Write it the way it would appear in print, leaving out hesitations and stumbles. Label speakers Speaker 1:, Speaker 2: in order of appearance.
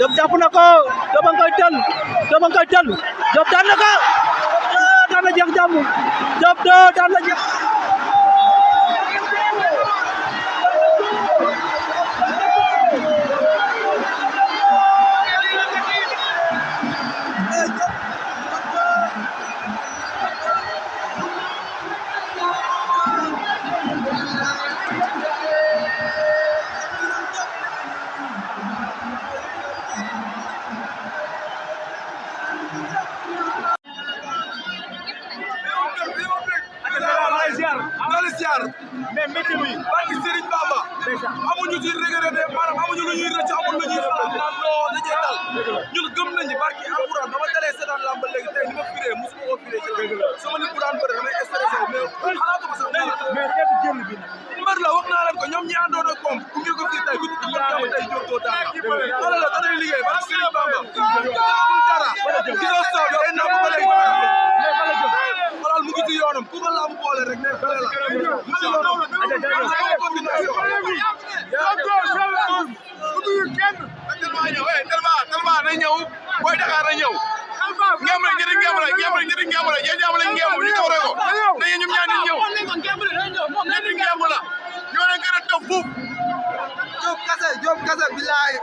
Speaker 1: Diop jàpp na ko Diop a ngi koy tël Diop a ngi koy tël Diop daan na ko daan na jeex jàmm Diop daan na jeex mais métti bi barki Serigne Bamba amuñu ci regretté maanaam amuñu lu ñuy rëcc amul lu ñuy xalaat naan non dajee dal ñun gëm nañu barki alxuraan ba ma dalee seetaan lamb ba léegi tey ni ma firee mosuma ko firee ci sama nit bu daan bëre damay stressé mais xalaatuma sax mais xeetu jël bi mbër la wax naa leen ko ñoom ñi àndoon ak moom bu ngeen ko fii tey ku ci tëggoon jàmm tey jóor doo daan wala la danay liggéey barki Serigne Bamba amul dara gisoo soow day napp ba léegi xoolal mu ngi ci yoonam ku ko lamb boole rek ne xale la tellement na ñëw booy Dakar na ñëw ngem rek ñetti ngem rek yéen ñaam lañ ngem ñu ko reko dañu ñum ñaan ñëw ñetti ngem la ñoo leen gën a toog fuuf Diop kase billahi